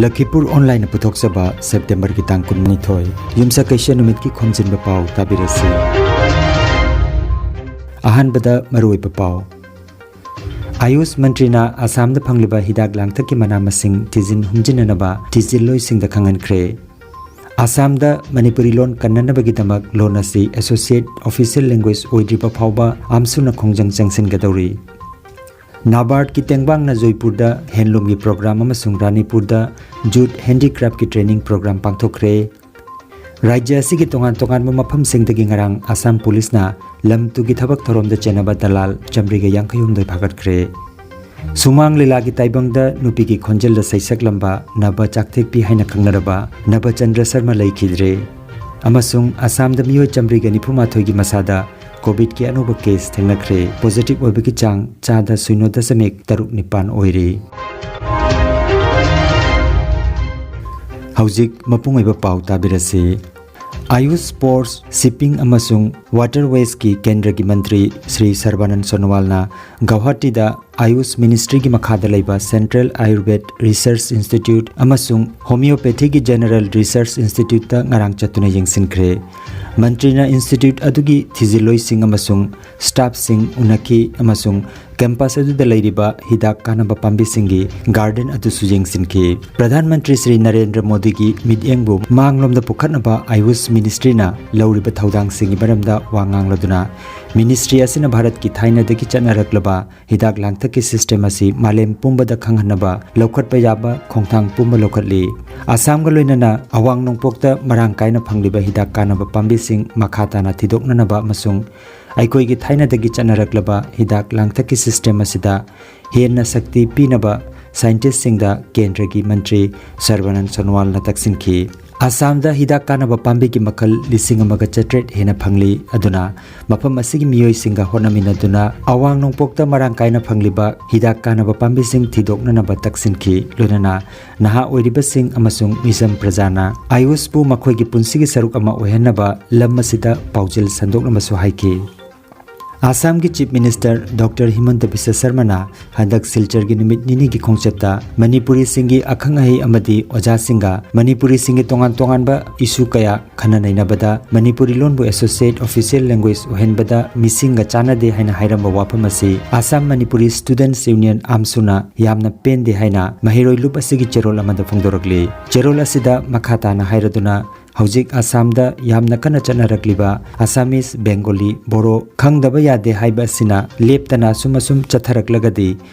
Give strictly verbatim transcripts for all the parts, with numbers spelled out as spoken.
ꯂꯈꯤꯄꯨꯔ ꯑꯣꯟꯂꯥꯏꯟꯅ ꯄꯨꯊꯣꯛꯆꯕ ꯁꯦꯞꯇꯦꯝꯕꯔꯒꯤ ꯇꯥꯡ ꯀꯨꯟꯅꯤꯊꯣꯏ, ꯌꯨꯝꯁꯀꯩꯁ ꯅꯨꯃꯤꯠꯀꯤ ꯈꯣꯝꯖꯤꯟꯕ ꯄꯥꯎ ꯇꯥꯕꯤꯔꯁꯤ꯫ ꯑꯍꯥꯟꯕꯗ ꯃꯔꯨꯑꯣꯏꯕ ꯄꯥꯎ꯫ ꯑꯌꯨꯁ ꯃꯟꯇ꯭ꯔꯤꯅ ꯑꯁꯥꯝꯗ ꯐꯪꯂꯤꯕ ꯍꯤꯗꯥꯛ ꯂꯥꯡꯊꯛꯀꯤ ꯃꯅꯥ ꯃꯁꯤꯡ ꯊꯤꯖꯤꯟ ꯍꯨꯝꯖꯤꯟꯅꯅꯕ ꯊꯤꯖꯤꯜꯂꯣꯏꯁꯤꯡꯗ ꯈꯪꯍꯟꯈ꯭ꯔꯦ꯫ ꯑꯁꯥꯝꯗ ꯃꯅꯤꯄꯨꯔꯤ ꯂꯣꯟ ꯀꯟꯅꯅꯕꯒꯤꯗꯃꯛ ꯂꯣꯟ ꯑꯁꯤ associate official language ꯑꯣꯏꯗ꯭ꯔꯤꯕ ꯐꯥꯎꯕ ꯑꯥꯝꯁꯨꯅ ꯈꯣꯡꯖꯪ ꯆꯪꯁꯤꯟꯒꯗꯧꯔꯤ꯫ ꯅꯥꯕꯥꯔꯗꯀꯤ ꯇꯦꯡꯕꯥꯡꯅ ꯖꯣꯏꯄꯨꯔꯗ ꯍꯦꯟꯂꯨꯝꯒꯤ ꯄ꯭ꯔꯣꯒ꯭ꯔꯥꯝ ꯑꯃꯁꯨꯡ ꯔꯥꯅꯤꯄꯨꯔꯗ ꯖꯨꯠ ꯍꯦꯟꯗꯤꯀ꯭ꯔꯥꯐꯀꯤ ꯇ꯭ꯔꯦꯅꯤꯡ ꯄ꯭ꯔꯣꯒ꯭ꯔꯥꯝ ꯄꯥꯡꯊꯣꯛꯈ꯭ꯔꯦ꯫ ꯔꯥꯖ꯭ꯌ ꯑꯁꯤꯒꯤ ꯇꯣꯉꯥꯟ ꯇꯣꯉꯥꯟꯕ ꯃꯐꯝꯁꯤꯡꯗꯒꯤ ꯉꯔꯥꯡ ꯑꯁꯥꯝ ꯄꯨꯂꯤꯁꯅ ꯂꯝ ꯇꯨꯒꯤ ꯊꯕꯛ ꯊꯧꯔꯝꯗ ꯆꯦꯟꯅꯕ ꯗꯂꯥꯜ ꯆꯥꯃꯔꯤꯒ ꯌꯥꯡꯈꯩ ꯍꯨꯝꯗꯣꯏ ꯐꯥꯒꯠꯈ꯭ꯔꯦ꯫ ꯁꯨꯃꯥꯡ ꯂꯤꯂꯥꯒꯤ ꯇꯥꯏꯕꯪꯗ ꯅꯨꯄꯤꯒꯤ ꯈꯣꯟꯖꯦꯜꯗ ꯁꯩꯁꯛꯂꯝꯕ ꯅꯕ ꯆꯥꯛꯊꯦꯛꯄꯤ ꯍꯥꯏꯅ ꯈꯪꯅꯔꯕ ꯅꯕꯆꯟꯗ꯭ꯔ ꯁꯔꯃ ꯂꯩꯈꯤꯗ꯭ꯔꯦ꯫ ꯑꯃꯁꯨꯡ ꯑꯁꯥꯝꯗ ꯃꯤꯑꯣꯏ ꯆꯥꯃꯔꯤꯒ ꯅꯤꯐꯨ ꯃꯥꯊꯣꯏꯒꯤ ꯃꯁꯥꯗ ꯀꯣꯚꯤꯗꯀꯤ ꯑꯅꯧꯕ ꯀꯦꯁ ꯊꯦꯡꯅꯈ꯭ꯔꯦ꯫ ꯄꯣꯖꯤꯇꯤꯚ ꯑꯣꯏꯕꯒꯤ ꯆꯥꯡ ꯆꯥꯗ ꯁꯤꯅꯣ ꯗꯁꯃꯤꯛ ꯇꯔꯨꯛ ꯅꯤꯄꯥꯟ ꯑꯣꯏꯔꯤ꯫ ꯍꯧꯖꯤꯛ ꯃꯄꯨꯡ ꯑꯣꯏꯕ ꯄꯥꯎ ꯇꯥꯕꯤꯔꯁꯤ꯫ ꯑꯌꯨꯁ, ꯁ꯭ꯄꯣꯔꯠꯁ, ꯁꯤꯞꯄꯤꯡ ꯑꯃꯁꯨꯡ ꯋꯥꯇꯔꯋꯦꯖꯀꯤ ꯀꯦꯟꯗ꯭ꯔꯒꯤ ꯃꯟꯇ꯭ꯔꯤ ꯁ꯭ꯔꯤ ꯁꯔꯕꯥꯅꯟ ꯁꯣꯅꯣꯋꯥꯜꯅ ꯒꯧꯍꯥꯇꯤꯗ ꯑꯌꯨꯁ ꯃꯤꯅꯤꯁꯇ꯭ꯔꯤꯒꯤ ꯃꯈꯥꯗ ꯂꯩꯕ ꯁꯦꯟꯇ꯭ꯔꯦꯜ ꯑꯌꯨꯔꯕꯦꯗ ꯔꯤꯁꯔꯆ ꯏꯟꯁꯇꯤꯇ꯭ꯌꯨꯠ ꯑꯃꯁꯨꯡ ꯍꯣꯃꯤꯑꯣꯄꯦꯊꯤꯒꯤ ꯖꯦꯅꯔꯦꯜ ꯔꯤꯁꯔꯆ ꯏꯟꯁꯇꯤꯇ꯭ꯌꯨꯠꯇ ꯉꯔꯥꯡ ꯆꯠꯇꯨꯅ ꯌꯦꯡꯁꯤꯟꯈ꯭ꯔꯦ꯫ ꯃꯟꯇ꯭ꯔꯤꯅ ꯏꯟꯁꯇꯤꯇ꯭ꯌꯨꯠ ꯑꯗꯨꯒꯤ ꯊꯤꯖꯤꯜꯂꯣꯏꯁꯤꯡ ꯑꯃꯁꯨꯡ ꯁ꯭ꯇꯥꯐꯁꯤꯡ ꯎꯅꯈꯤ ꯑꯃꯁꯨꯡ ꯀꯦꯝꯄꯁ ꯑꯗꯨꯗ ꯂꯩꯔꯤꯕ ꯍꯤꯗꯥꯛ ꯀꯥꯟꯅꯕ ꯄꯥꯝꯕꯤꯁꯤꯡꯒꯤ ꯒꯥꯔꯗꯦꯟ ꯑꯗꯨꯁꯨ ꯌꯦꯡꯁꯤꯟꯈꯤ꯫ ꯄ꯭ꯔꯙꯥꯟ ꯃꯟꯇ꯭ꯔꯤ ꯁ꯭ꯔꯤ ꯅꯔꯦꯟꯗ꯭ꯔ ꯃꯣꯗꯤꯒꯤ ꯃꯤꯠꯌꯦꯡꯕꯨ ꯃꯥꯡꯂꯣꯝꯗ ꯄꯨꯈꯠꯅꯕ ꯑꯌꯨꯁ ꯃꯤꯅꯤꯁꯇ꯭ꯔꯤꯅ ꯂꯧꯔꯤꯕ ꯊꯧꯗꯥꯡꯁꯤꯡꯒꯤ ꯃꯔꯝꯗ ꯋꯥ ꯉꯥꯡꯂꯗꯨꯅ, ꯃꯤꯅꯤꯁꯇ꯭ꯔꯤ ꯑꯁꯤꯅ ꯚꯥꯔꯠꯀꯤ ꯊꯥꯏꯅꯗꯒꯤ ꯆꯠꯅꯔꯛꯂꯕ ꯍꯤꯗꯥꯛ ꯂꯥꯡꯊꯛꯀꯤ ꯁꯤꯁꯇꯦꯝ ꯑꯁꯤ ꯃꯥꯂꯦꯝ ꯄꯨꯝꯕꯗ ꯈꯪꯍꯟꯅꯕ ꯂꯧꯈꯠꯄ ꯌꯥꯕ ꯈꯣꯡꯊꯥꯡ ꯄꯨꯝꯕ ꯂꯧꯈꯠꯂꯤ꯫ ꯑꯁꯥꯝꯒ ꯂꯣꯏꯅꯅ ꯑꯋꯥꯡ ꯅꯣꯡꯄꯣꯛꯇ ꯃꯔꯥꯡ ꯀꯥꯏꯅ ꯐꯪꯂꯤꯕ ꯍꯤꯗꯥꯛ ꯀꯥꯟꯅꯕ ꯄꯥꯝꯕꯤꯁꯤꯡ ꯃꯈꯥ ꯇꯥꯅ ꯊꯤꯗꯣꯛꯅꯅꯕ ꯑꯃꯁꯨꯡ ꯑꯩꯈꯣꯏꯒꯤ ꯊꯥꯏꯅꯗꯒꯤ ꯆꯠꯅꯔꯛꯂꯕ ꯍꯤꯗꯥꯛ ꯂꯥꯡꯊꯛꯀꯤ ꯁꯤꯁꯇꯦꯝ ꯑꯁꯤꯗ ꯍꯦꯟꯅ ꯁꯛꯇꯤ ꯄꯤꯅꯕ ꯁꯥꯏꯟꯇꯤꯁꯁꯤꯡꯗ ꯀꯦꯟꯗ꯭ꯔꯒꯤ ꯃꯟꯇ꯭ꯔꯤ ꯁꯔꯕꯥꯅꯟ ꯁꯣꯅꯣꯋꯥꯜꯅ ꯇꯛꯁꯤꯟꯈꯤ꯫ ꯑꯁꯥꯝꯗ ꯍꯤꯗꯥꯛ ꯀꯥꯟꯅꯕ ꯄꯥꯝꯕꯤꯒꯤ ꯃꯈꯜ ꯂꯤꯁꯤꯡ ꯑꯃꯒ ꯆꯥꯇ꯭ꯔꯦꯠ ꯍꯦꯟꯅ ꯐꯪꯂꯤ꯫ ꯑꯗꯨꯅ ꯃꯐꯝ ꯑꯁꯤꯒꯤ ꯃꯤꯑꯣꯏꯁꯤꯡꯒ ꯍꯣꯠꯅꯃꯤꯟꯅꯗꯨꯅ ꯑꯋꯥꯡ ꯅꯣꯡꯄꯣꯛꯇ ꯃꯔꯥꯡ ꯀꯥꯏꯅ ꯐꯪꯂꯤꯕ ꯍꯤꯗꯥꯛ ꯀꯥꯟꯅꯕ ꯄꯥꯝꯕꯤꯁꯤꯡ ꯊꯤꯗꯣꯛꯅꯅꯕ ꯇꯛꯁꯤꯟꯈꯤ꯫ ꯂꯣꯏꯅꯅ ꯅꯍꯥ ꯑꯣꯏꯔꯤꯕꯁꯤꯡ ꯑꯃꯁꯨꯡ ꯃꯤꯖꯝ ꯄ꯭ꯔꯖꯥꯅ ꯑꯌꯨꯁꯄꯨ ꯃꯈꯣꯏꯒꯤ ꯄꯨꯟꯁꯤꯒꯤ ꯁꯔꯨꯛ ꯑꯃ ꯑꯣꯏꯍꯟꯅꯕ ꯂꯝ ꯑꯁꯤꯗ ꯄꯥꯎꯖꯦꯜ ꯁꯟꯗꯣꯛꯅꯕꯁꯨ ꯍꯥꯏꯈꯤ꯫ ꯑꯥꯁꯥꯝꯒꯤ Chief Minister Doctor ꯍꯤꯃꯟꯇ ꯕꯤꯁ꯭ꯋ ꯁꯔꯃꯅ ꯍꯟꯗꯛ ꯁꯤꯜꯆꯔꯒꯤ ꯅꯨꯃꯤꯠ ꯅꯤꯅꯤꯒꯤ ꯈꯣꯡꯆꯠꯇ ꯃꯅꯤꯄꯨꯔꯤꯁꯤꯡꯒꯤ ꯑꯈꯪ ꯑꯍꯩ ꯑꯃꯗꯤ ꯑꯣꯖꯥꯁꯤꯡꯒ ꯃꯅꯤꯄꯨꯔꯤꯁꯤꯡꯒꯤ ꯇꯣꯉꯥꯟ ꯇꯣꯉꯥꯟꯕ issue ꯀꯌꯥ ꯈꯟꯅ ꯅꯩꯅꯕꯗ ꯃꯅꯤꯄꯨꯔꯤ ꯂꯣꯟꯕꯨ Associate Official Language ꯑꯣꯏꯍꯟꯕꯗ ꯃꯤꯁꯤꯡꯒ ꯆꯥꯟꯅꯗꯦ ꯍꯥꯏꯅ ꯍꯥꯏꯔꯝꯕ ꯋꯥꯐꯝ ꯑꯁꯤ Assam Manipuri Students Union, ꯑꯥꯝꯁꯨꯅ ꯌꯥꯝꯅ ꯄꯦꯟꯗꯦ ꯍꯥꯏꯅ ꯃꯍꯩꯔꯣꯏ ꯂꯨꯞ ꯑꯁꯤꯒꯤ ꯆꯦꯔꯣꯜ ꯑꯃꯗ ꯐꯣꯡꯗꯣꯔꯛꯂꯤ꯫ ꯆꯦꯔꯣꯜ ꯑꯁꯤꯗ ꯃꯈꯥ ꯇꯥꯅ ꯍꯥꯏꯔꯗꯨꯅ, ꯍꯧꯖꯤꯛ ꯑꯥꯁꯥꯝꯗ ꯌꯥꯝꯅ ꯀꯟꯅ ꯆꯠꯅꯔꯛꯂꯤꯕ Assamese, Bengali, Boro ꯈꯪꯗꯕ ꯌꯥꯗꯦ ꯍꯥꯏꯕ ꯑꯁꯤꯅ ꯂꯦꯞꯇꯅ ꯑꯁꯨꯝ ꯑꯁꯨꯝ ꯆꯠꯊꯔꯛꯂꯒꯗꯤ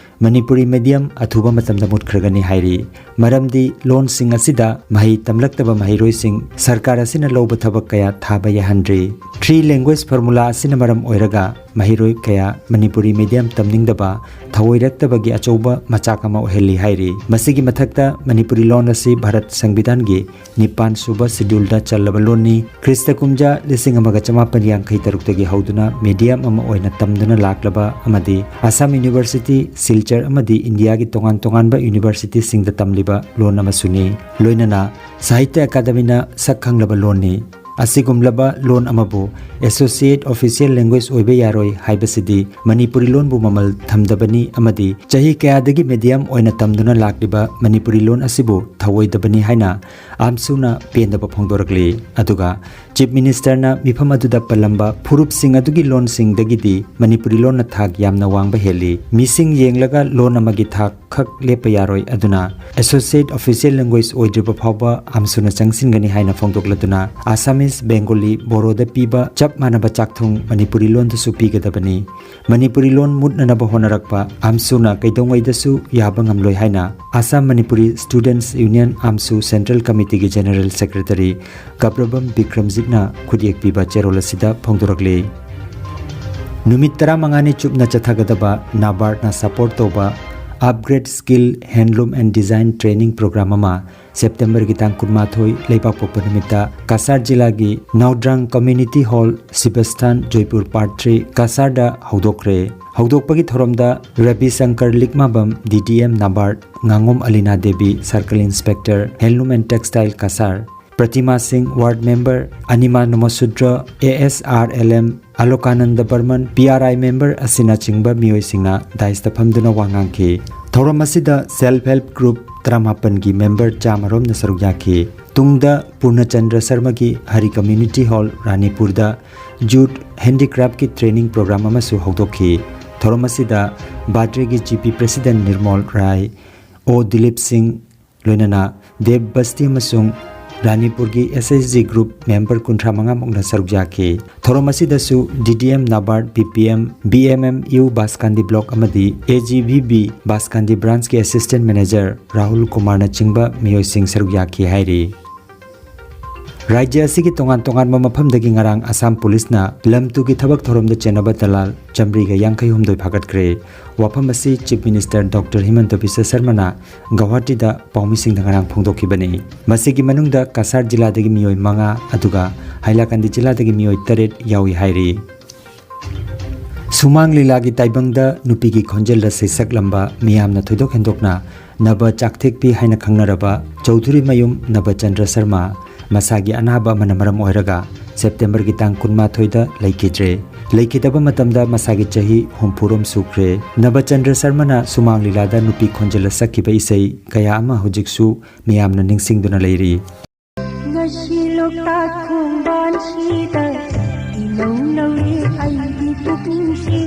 ꯃꯅꯤꯄꯨꯔꯤ medium ꯑꯊꯨꯕ ꯃꯇꯝꯗ ꯃꯨꯠꯈ꯭ꯔꯒꯅꯤ ꯍꯥꯏꯔꯤ꯫ ꯃꯔꯝꯗꯤ ꯂꯣꯟꯁꯤꯡ ꯑꯁꯤꯗ ꯃꯍꯩ ꯇꯝꯂꯛꯇꯕ ꯃꯍꯩꯔꯣꯏꯁꯤꯡ ꯁꯔꯀꯥꯔ ꯑꯁꯤꯅ ꯂꯧꯕ ꯊꯕꯛ ꯀꯌꯥ ꯊꯥꯕ ꯌꯥꯍꯟꯗ꯭ꯔꯤ꯫ Three language formula ꯑꯁꯤꯅ ꯃꯔꯝ ꯑꯣꯏꯔꯒ ꯃꯍꯩꯔꯣꯏ ꯀꯌꯥ ꯃꯅꯤꯄꯨꯔꯤ medium ꯇꯝꯅꯤꯡꯗꯕ, ꯊꯧꯑꯣꯏꯔꯛꯇꯕꯒꯤ ꯑꯆꯧꯕ ꯃꯆꯥꯛ ꯑꯃ ꯑꯣꯏꯍꯜꯂꯤ ꯍꯥꯏꯔꯤ꯫ ꯃꯁꯤꯒꯤ ꯃꯊꯛꯇ ꯃꯅꯤꯄꯨꯔꯤ ꯂꯣꯟ ꯑꯁꯤ ꯚꯥꯔꯠ ꯁꯪꯕꯤꯙꯥꯟꯒꯤ ꯅꯤꯄꯥꯟ ꯁꯨꯕ scheduleꯗ ꯆꯜꯂꯕ ꯂꯣꯟꯅꯤ꯫ ꯈ꯭ꯔꯤꯁꯇ ꯀꯨꯝꯖꯥ ꯂꯤꯁꯤꯡ ꯑꯃꯒ ꯆꯃꯥꯄꯟ ꯌꯥꯡꯈꯩ ꯇꯔꯨꯛꯇꯒꯤ ꯍꯧꯗꯨꯅ medium ꯑꯃ ꯑꯣꯏꯅ ꯇꯝꯗꯨꯅ ꯂꯥꯛꯂꯕ ꯑꯃꯗꯤ Assam University, ꯁꯤꯜꯆꯔ ꯑꯃꯗꯤ ꯏꯟꯗꯤꯌꯥꯒꯤ ꯇꯣꯉꯥꯟ ꯇꯣꯉꯥꯟꯕ universityꯁꯤꯡꯗ ꯇꯝꯂꯤꯕ ꯂꯣꯟ ꯑꯃꯁꯨꯅꯤ꯫ ꯂꯣꯏꯅꯅ ꯁꯥꯍꯤꯇ꯭ꯌ ꯑꯀꯥꯗꯃꯤꯅ ꯁꯛ ꯈꯪꯂꯕ ꯂꯣꯟꯅꯤ꯫ ꯑꯁꯤꯒꯨꯝꯂꯕ ꯂꯣꯟ ꯑꯃꯕꯨ Associate Official Language ꯑꯣꯏꯕ ꯌꯥꯔꯣꯏ ꯍꯥꯏꯕꯁꯤꯗꯤ ꯃꯅꯤꯄꯨꯔꯤ ꯂꯣꯟꯕꯨ ꯃꯃꯜ ꯊꯝꯗꯕꯅꯤ ꯑꯃꯗꯤ ꯆꯍꯤ ꯀꯌꯥꯗꯒꯤ medium ꯑꯣꯏꯅ ꯇꯝꯗꯨꯅ ꯂꯥꯛꯂꯤꯕ ꯃꯅꯤꯄꯨꯔꯤ ꯂꯣꯟ ꯑꯁꯤꯕꯨ ꯊꯧꯑꯣꯏꯗꯕꯅꯤ ꯍꯥꯏꯅ ꯑꯥꯝꯁꯨꯅ ꯄꯦꯟꯗꯕ ꯐꯣꯡꯗꯣꯔꯛꯂꯤ꯫ ꯑꯗꯨꯒ Chief Ministerꯅ ꯃꯤꯐꯝ ꯑꯗꯨꯗ ꯄꯜꯂꯝꯕ ꯐꯨꯔꯨꯞꯁꯤꯡ ꯑꯗꯨꯒꯤ ꯂꯣꯟꯁꯤꯡꯗꯒꯤꯗꯤ ꯃꯅꯤꯄꯨꯔꯤ ꯂꯣꯟꯅ ꯊꯥꯛ ꯌꯥꯝꯅ ꯋꯥꯡꯕ ꯍꯦꯜꯂꯤ꯫ ꯃꯤꯁꯤꯡ ꯌꯦꯡꯂꯒ ꯂꯣꯟ ꯑꯃꯒꯤ ꯊꯥꯛ ꯈꯛ ꯂꯦꯞꯄ ꯌꯥꯔꯣꯏ, ꯑꯗꯨꯅ Associate Official Language ꯑꯣꯏꯗ꯭ꯔꯤꯕ ꯐꯥꯎꯕ ꯑꯥꯝꯁꯨꯅ ꯆꯪꯁꯤꯟꯒꯅꯤ ꯍꯥꯏꯅ ꯐꯣꯡꯗꯣꯛꯂꯗꯨꯅ Assamese, Bengali, Boroꯗ ꯄꯤꯕ ꯆꯞ ꯃꯥꯟꯅꯕ ꯆꯥꯛꯊꯨꯡ ꯃꯅꯤꯄꯨꯔꯤ ꯂꯣꯟꯗꯁꯨ ꯄꯤꯒꯗꯕꯅꯤ꯫ ꯃꯅꯤꯄꯨꯔꯤ ꯂꯣꯟ ꯃꯨꯠꯅꯅꯕ ꯍꯣꯠꯅꯔꯛꯄ ꯑꯥꯝꯁꯨꯅ ꯀꯩꯗꯧꯉꯩꯗꯁꯨ ꯌꯥꯕ ꯉꯝꯂꯣꯏ ꯍꯥꯏꯅ Assam Manipuri Students Union, ꯑꯥꯝꯁꯨ, Central Committeeꯒꯤ General Secretary ꯀꯕ꯭ꯔꯕꯝ ꯕꯤꯀ꯭ꯔꯝꯖꯤꯠꯅ ꯈꯨꯠꯌꯦꯛ ꯄꯤꯕ ꯆꯦꯔꯣꯜ ꯑꯁꯤꯗ ꯐꯣꯡꯗꯣꯔꯛꯂꯤ꯫ ꯅꯨꯃꯤꯠ ꯇꯔꯥꯃꯉꯥꯅꯤ ꯆꯨꯞꯅ ꯆꯠꯊꯒꯗꯕ NABARDꯅ support ꯇꯧꯕ Upgrade Skill Handloom and Design Training Program ꯑꯃ ꯁꯦꯞꯇꯦꯝꯕꯔꯒꯤ ꯇꯥꯡ ꯀꯨꯟꯃꯥꯊꯣꯏ ꯂꯩꯕꯥꯛꯄꯣꯛꯄ ꯅꯨꯃꯤꯠꯇ ꯀꯁꯥꯔ ꯖꯤꯂꯥꯒꯤ ꯅꯥꯎꯗ꯭ꯔꯥꯡ Community Hall, ꯁꯤꯕꯁꯊꯥꯟ, Jaipur Part three, ꯀꯁꯥꯔꯗ ꯍꯧꯗꯣꯛꯈ꯭ꯔꯦ꯫ ꯍꯧꯗꯣꯛꯄꯒꯤ ꯊꯧꯔꯝꯗ Ravi Shankar ꯂꯤꯛꯃꯥꯕꯝ, DDM NABARD, ꯉꯥꯉꯣꯝ ꯑꯂꯤꯅꯥ Devi, Circle Inspector, Handloom and Textile Cachar, ꯄ꯭ꯔꯇꯤꯃꯥ ꯁꯤꯡ, ward member, ꯑꯅꯤꯃꯥ ꯅꯣꯃꯣꯁꯨꯗ꯭ꯔ, A S R L M, ꯑꯂꯣꯀꯥꯅꯟꯗ Barman, P R I member ꯑꯁꯤꯅꯆꯤꯡꯕ ꯃꯤꯑꯣꯏꯁꯤꯡꯅ dais ꯇ ꯐꯝꯗꯨꯅ ꯋꯥ ꯉꯥꯡꯈꯤ꯫ ꯊꯧꯔꯝ ꯑꯁꯤꯗ self help group ꯇꯔꯥꯃꯥꯄꯟꯒꯤ member ꯆꯥꯝꯃ ꯔꯣꯝꯅ ꯁꯔꯨꯛ ꯌꯥꯈꯤ꯫ ꯇꯨꯡꯗ ꯄꯨꯔꯅꯆꯟꯗ꯭ꯔ ꯁꯔꯃꯒꯤ Harry Community Hall, ꯔꯥꯅꯤꯄꯨꯔꯗ Jute Handicraft ꯀꯤ training program ꯑꯃꯁꯨ ꯍꯧꯗꯣꯛꯈꯤ꯫ ꯊꯧꯔꯝ ꯑꯁꯤꯗ ꯕꯥꯗ꯭ꯔꯦꯒꯤ G P President ꯅꯤꯔꯃꯣꯜ ꯔꯥꯏ, O ꯗꯤꯂꯤꯞ ꯁꯤꯡ, ꯂꯣꯏꯅꯅ ꯗꯦꯕ ꯕꯁꯇꯤ ꯑꯃꯁꯨꯡ ꯔꯥꯅꯤꯄꯨꯔꯒꯤ S H G group member ꯀꯨꯟꯊ꯭ꯔꯥ ꯃꯉꯥ ꯃꯨꯛꯅ ꯁꯔꯨꯛ ꯌꯥꯈꯤ꯫ ꯊꯧꯔꯝ ꯑꯁꯤꯗꯁꯨ D D M, NABARD, P P M, B M M U ꯕꯥꯁꯀꯥꯟꯗꯤ block ꯑꯃꯗꯤ A G V B ꯕꯥꯁꯀꯥꯟꯗꯤ branch ꯀꯤ assistant manager ꯔꯥꯍꯨꯜ ꯀꯨꯃꯥꯔꯅꯆꯤꯡꯕ ꯃꯤꯑꯣꯏꯁꯤꯡ ꯁꯔꯨꯛ ꯌꯥꯈꯤ ꯍꯥꯏꯔꯤ꯫ ꯔꯥꯖ꯭ꯌ ꯑꯁꯤꯒꯤ ꯇꯣꯉꯥꯟ ꯇꯣꯉꯥꯟꯕ ꯃꯐꯝꯗꯒꯤ ꯉꯔꯥꯡ ꯑꯁꯥꯝ ꯄꯨꯂꯤꯁꯅ ꯂꯝ ꯇꯨꯒꯤ ꯊꯕꯛ ꯊꯧꯔꯝꯗ ꯆꯦꯟꯅꯕ ꯗꯂꯥꯜ ꯆꯥꯃꯔꯤꯒ ꯌꯥꯡꯈꯩ ꯍꯨꯝꯗꯣꯏ ꯐꯥꯒꯠꯈ꯭ꯔꯦ꯫ ꯋꯥꯐꯝ ꯑꯁꯤ Chief Minister Doctor ꯍꯤꯃꯟꯇ ꯕꯤꯁ꯭ꯋ ꯁꯔꯃꯅ ꯒꯧꯍꯥꯇꯤꯗ ꯄꯥꯎꯃꯤꯁꯤꯡꯗ ꯉꯔꯥꯡ ꯐꯣꯡꯗꯣꯛꯈꯤꯕꯅꯤ꯫ ꯃꯁꯤꯒꯤ ꯃꯅꯨꯡꯗ ꯀꯁꯥꯔ ꯖꯤꯂꯥꯗꯒꯤ ꯃꯤꯑꯣꯏ ꯃꯉꯥ, ꯑꯗꯨꯒ ꯍꯥꯏꯂꯥꯀꯟꯗꯤ ꯖꯤꯂꯥꯗꯒꯤ ꯃꯤꯑꯣꯏ ꯇꯔꯦꯠ ꯌꯥꯎꯏ ꯍꯥꯏꯔꯤ꯫ ꯁꯨꯃꯥꯡ ꯂꯤꯂꯥꯒꯤ ꯇꯥꯏꯕꯪꯗ ꯅꯨꯄꯤꯒꯤ ꯈꯣꯟꯖꯦꯜꯗ ꯁꯩꯁꯛꯂꯝꯕ ꯃꯤꯌꯥꯝꯅ ꯊꯣꯏꯗꯣꯛ ꯍꯦꯟꯗꯣꯛꯅ ꯅꯕ ꯆꯥꯛꯊꯦꯛꯄꯤ ꯍꯥꯏꯅ ꯈꯪꯅꯔꯕ ꯆꯧꯙꯨꯔꯤꯃꯌꯨꯝ ꯅꯕꯆꯟꯗ꯭ꯔ ꯁꯔꯃ ꯃꯁꯥꯒꯤ ꯑꯅꯥꯕ ꯑꯃꯅ ꯃꯔꯝ ꯑꯣꯏꯔꯒ September ꯒꯤ ꯇꯥꯡ ꯀꯨꯟꯃꯥꯊꯣꯏꯗ ꯂꯩꯈꯤꯗ꯭ꯔꯦ꯫ ꯂꯩꯈꯤꯗꯕ ꯃꯇꯝꯗ ꯃꯁꯥꯒꯤ ꯆꯍꯤ ꯍꯨꯝꯐꯨꯔꯣꯝ ꯁꯨꯈ꯭ꯔꯦ꯫ ꯅꯕꯆꯟꯗ꯭ꯔ ꯁꯔꯃꯅ ꯁꯨꯃꯥꯡ ꯂꯤꯂꯥꯗ ꯅꯨꯄꯤ ꯈꯣꯟꯖꯦꯜꯗ ꯁꯛꯈꯤꯕ ꯏꯁꯩ ꯀꯌꯥ ꯑꯃ ꯍꯧꯖꯤꯛꯁꯨ ꯃꯤꯌꯥꯝꯅ ꯅꯤꯡꯁꯤꯡꯗꯨꯅ ꯂꯩꯔꯤ꯫ ꯉꯁꯤ ꯂꯣꯛꯇꯥꯛ ꯈꯣꯡꯕꯥꯟꯁꯤꯗ ꯏꯅꯧ ꯅꯧꯔꯤ ꯑꯩꯒꯤ ꯄꯨꯛꯅꯤꯡꯁꯤ꯫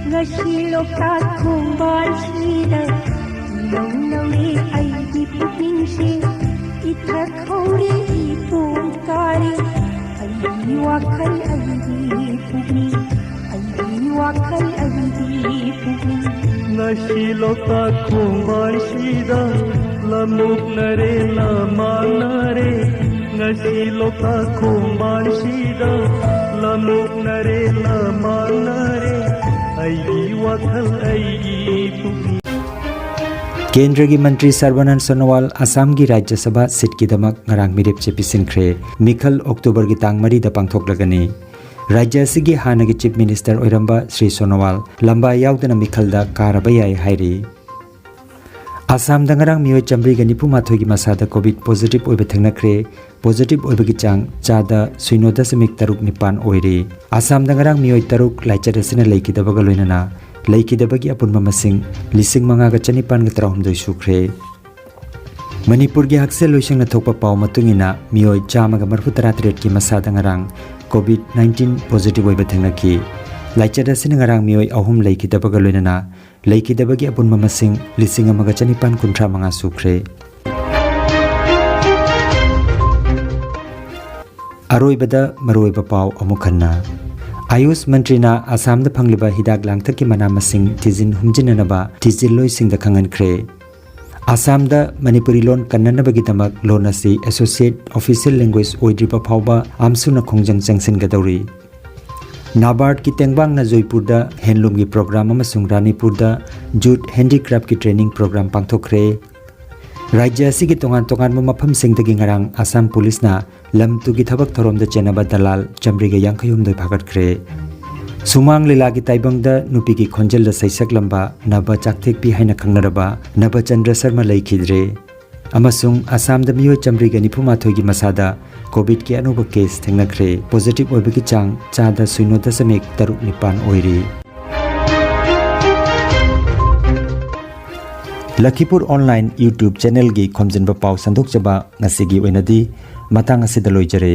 ꯉꯁꯤ ꯂꯣꯛꯇꯥꯛ ꯈꯣꯡꯕꯥꯟꯁꯤꯗ ꯏꯅꯧ ꯅꯧꯔꯤ ꯑꯩꯒꯤ ꯄꯨꯛꯅꯤꯡꯁꯤ꯫ ꯏꯊꯛ ꯍꯧꯔꯤ ꯏꯄꯣꯝ ꯀꯥꯔꯤ ꯑꯩꯒꯤ ꯋꯥꯈꯜ ꯑꯩꯒꯤ ꯄꯨꯛꯅꯤꯡ꯫ ꯑꯩꯒꯤ ꯋꯥꯈꯜ ꯑꯩꯒꯤ ꯄꯨꯛꯅꯤꯡ꯫ ꯉꯁꯤ ꯂꯣꯛꯇꯥꯛ ꯈꯣꯡꯕꯥꯟꯁꯤꯗ ꯂꯝꯂꯣꯛꯅꯔꯦ ꯂꯃꯥꯡꯅꯔꯦ꯫ ꯉꯁꯤ ꯂꯣꯛꯇꯥꯛ ꯈꯣꯡꯕꯥꯟꯁꯤꯗ ꯂꯝꯂꯣꯛꯅꯔꯦ ꯂꯃꯥꯡꯅꯔꯦ꯫ ꯑꯩꯒꯤ ꯋꯥꯈꯜ ꯑꯩꯒꯤ ꯄꯨꯛꯅꯤꯡ꯫ ꯀꯦꯟꯗ꯭ꯔꯒꯤ ꯃꯟꯇ꯭ꯔꯤ ꯁꯔꯕꯥꯅꯟꯗ ꯁꯣꯅꯣꯋꯥꯜ ꯑꯁꯥꯝꯒꯤ ꯔꯥꯖ꯭ꯌ ꯁꯚꯥ seat ꯀꯤꯗꯃꯛ ꯉꯔꯥꯡ ꯃꯤꯔꯦꯞ ꯆꯦ ꯄꯤꯁꯤꯟꯈ꯭ꯔꯦ꯫ ꯃꯤꯈꯜ October ꯒꯤ ꯇꯥꯡ ꯃꯔꯤꯗ ꯄꯥꯡꯊꯣꯛꯂꯒꯅꯤ꯫ ꯔꯥꯖ꯭ꯌ ꯑꯁꯤꯒꯤ ꯍꯥꯟꯅꯒꯤ Chief Minister ꯑꯣꯏꯔꯝꯕ ꯁ꯭ꯔꯤ ꯁꯣꯅꯣꯋꯥꯜ ꯂꯝꯕꯥ ꯌꯥꯎꯗꯅ ꯃꯤꯈꯜꯗ ꯀꯥꯔꯕ ꯌꯥꯏ ꯍꯥꯏꯔꯤ꯫ ꯑꯁꯥꯝꯗ ꯉꯔꯥꯡ ꯃꯤꯑꯣꯏ ꯆꯥꯃꯔꯤꯒ ꯅꯤꯐꯨ ꯃꯥꯊꯣꯏꯒꯤ ꯃꯁꯥꯗ ꯀꯣꯚꯤꯗ ꯄꯣꯖꯤꯇꯤꯚ ꯑꯣꯏꯕ ꯊꯦꯡꯅꯈ꯭ꯔꯦ꯫ ꯄꯣꯖꯤꯇꯤꯚ ꯑꯣꯏꯕꯒꯤ ꯆꯥꯡ ꯆꯥꯗ ꯁꯤꯅꯣ ꯗꯁꯃꯤꯛ ꯇꯔꯨꯛ ꯅꯤꯄꯥꯟ ꯑꯣꯏꯔꯤ꯫ ꯑꯁꯥꯝꯗ ꯉꯔꯥꯡ ꯃꯤꯑꯣꯏ ꯇꯔꯨꯛ ꯂꯥꯏꯆꯠ ꯑꯁꯤꯅ ꯂꯩꯈꯤꯗꯕꯒ ꯂꯣꯏꯅꯅ ꯂꯩꯈꯤꯗꯕꯒꯤ ꯑꯄꯨꯟꯕ ꯃꯁꯤꯡ ꯂꯤꯁꯤꯡ ꯃꯉꯥꯒ ꯆꯅꯤꯄꯥꯟꯒ ꯇꯔꯥꯍꯨꯝꯗꯣꯏ ꯁꯨꯈ꯭ꯔꯦ꯫ ꯃꯅꯤꯄꯨꯔꯒꯤ ꯍꯛꯁꯦꯜ ꯂꯣꯏꯁꯪꯅ ꯊꯣꯛꯄ ꯄꯥꯎ ꯃꯇꯨꯡ ꯏꯟꯅ ꯃꯤꯑꯣꯏ ꯆꯥꯝꯃꯒ ꯃꯔꯤꯐꯨ ꯇꯔꯥ ꯇꯔꯦꯠꯀꯤ ꯃꯁꯥꯗ ꯉꯔꯥꯡ ꯀꯣꯚꯤꯗ ꯅꯥꯏꯟꯇꯤꯟ ꯄꯣꯖꯤꯇꯤꯚ ꯑꯣꯏꯕ ꯊꯦꯡꯅꯈꯤ꯫ ꯂꯥꯏꯆꯠ ꯑꯁꯤꯅ ꯉꯔꯥꯡ ꯃꯤꯑꯣꯏ ꯑꯍꯨꯝ ꯂꯩꯈꯤꯗꯕꯒ ꯂꯣꯏꯅꯅ ꯂꯩꯈꯤꯗꯕꯒꯤ ꯑꯄꯨꯟꯕ ꯃꯁꯤꯡ ꯂꯤꯁꯤꯡ ꯑꯃꯒ ꯆꯅꯤꯄꯥꯟ ꯀꯨꯟꯊ꯭ꯔꯥ ꯃꯉꯥ ꯁꯨꯈ꯭ꯔꯦ꯫ ꯑꯔꯣꯏꯕꯗ ꯃꯔꯨꯑꯣꯏꯕ ꯄꯥꯎ ꯑꯃꯨꯛ ꯍꯟꯅ꯫ ꯑꯌꯨꯁ ꯃꯟꯇ꯭ꯔꯤꯅ ꯑꯁꯥꯝꯗ ꯐꯪꯂꯤꯕ ꯍꯤꯗꯥꯛ ꯂꯥꯡꯊꯛꯀꯤ ꯃꯅꯥ ꯃꯁꯤꯡ ꯊꯤꯖꯤꯟ ꯍꯨꯝꯖꯤꯟꯅꯅꯕ ꯊꯤꯖꯤꯜꯂꯣꯏꯁꯤꯡꯗ ꯈꯪꯍꯟꯈ꯭ꯔꯦ꯫ ꯑꯁꯥꯝꯗ ꯃꯅꯤꯄꯨꯔꯤ ꯂꯣꯟ ꯀꯟꯅꯅꯕꯒꯤꯗꯃꯛ ꯂꯣꯟ ꯑꯁꯤ ꯑꯦꯁꯣꯁꯤꯌꯦꯠ ꯑꯣꯐꯤꯁꯤꯌꯦꯜ ꯂꯦꯡꯒ꯭ꯋꯦꯖ ꯑꯣꯏꯗ꯭ꯔꯤꯕ ꯐꯥꯎꯕ ꯑꯥꯝꯁꯨꯅ ꯈꯣꯡꯖꯪ ꯆꯪꯁꯤꯟꯒꯗꯧꯔꯤ꯫ ꯅꯥꯕꯥꯔꯗꯀꯤ ꯇꯦꯡꯕꯥꯡꯅ ꯖꯣꯏꯄꯨꯔꯗ ꯍꯦꯟꯂꯨꯝꯒꯤ ꯄ꯭ꯔꯣꯒ꯭ꯔꯥꯝ ꯑꯃꯁꯨꯡ ꯔꯥꯅꯤꯄꯨꯔꯗ ꯖꯨꯠ ꯍꯦꯟꯗꯤꯀ꯭ꯔꯥꯐꯀꯤ ꯇ꯭ꯔꯦꯅꯤꯡ ꯄ꯭ꯔꯣꯒ꯭ꯔꯥꯝ ꯄꯥꯡꯊꯣꯛꯈ꯭ꯔꯦ꯫ ꯔꯥꯖ꯭ꯌ ꯑꯁꯤꯒꯤ ꯇꯣꯉꯥꯟ ꯇꯣꯉꯥꯟꯕ ꯃꯐꯝꯁꯤꯡꯗꯒꯤ ꯉꯔꯥꯡ ꯑꯁꯥꯝ ꯄꯨꯂꯤꯁꯅ ꯂꯝ ꯇꯨꯒꯤ ꯊꯕꯛ ꯊꯧꯔꯝꯗ ꯆꯦꯟꯅꯕ ꯗꯂꯥꯜ ꯆꯥꯃꯔꯤꯒ ꯌꯥꯡꯈꯩ ꯍꯨꯝꯗꯣꯏ ꯐꯥꯒꯠꯈ꯭ꯔꯦ꯫ ꯁꯨꯃꯥꯡ ꯂꯤꯂꯥꯒꯤ ꯇꯥꯏꯕꯪꯗ ꯅꯨꯄꯤꯒꯤ ꯈꯣꯟꯖꯦꯜꯗ ꯁꯩꯁꯛꯂꯝꯕ ꯅꯕ ꯆꯥꯛꯊꯦꯛꯄꯤ ꯍꯥꯏꯅ ꯈꯪꯅꯔꯕ ꯅꯕꯆꯟꯗ꯭ꯔ ꯁꯔꯃ ꯂꯩꯈꯤꯗ꯭ꯔꯦ꯫ ꯑꯃꯁꯨꯡ ꯑꯁꯥꯝꯗ ꯃꯤꯑꯣꯏ ꯆꯥꯃꯔꯤꯒ ꯅꯤꯐꯨ ꯃꯥꯊꯣꯏꯒꯤ ꯃꯁꯥꯗ ꯀꯣꯚꯤꯗꯀꯤ ꯑꯅꯧꯕ ꯀꯦꯁ ꯊꯦꯡꯅꯈ꯭ꯔꯦ꯫ ꯄꯣꯖꯤꯇꯤꯚ ꯑꯣꯏꯕꯒꯤ ꯆꯥꯡ ꯆꯥꯗ ꯁꯤꯅꯣ ꯗꯁꯃꯤꯛ ꯇꯔꯨꯛ ꯅꯤꯄꯥꯟ ꯑꯣꯏꯔꯤ꯫ ꯂꯈꯤꯄꯨꯔ ꯑꯣꯟꯂꯥꯏꯟ YouTube ꯆꯦꯅꯦꯜꯒꯤ ꯈꯣꯝꯖꯤꯟꯕ ꯄꯥꯎ ꯁꯟꯗꯣꯛꯆꯕ ꯉꯁꯤꯒꯤ ꯑꯣꯏꯅꯗꯤ ꯃꯇꯥꯡ ꯑꯁꯤꯗ ꯂꯣꯏꯖꯔꯦ꯫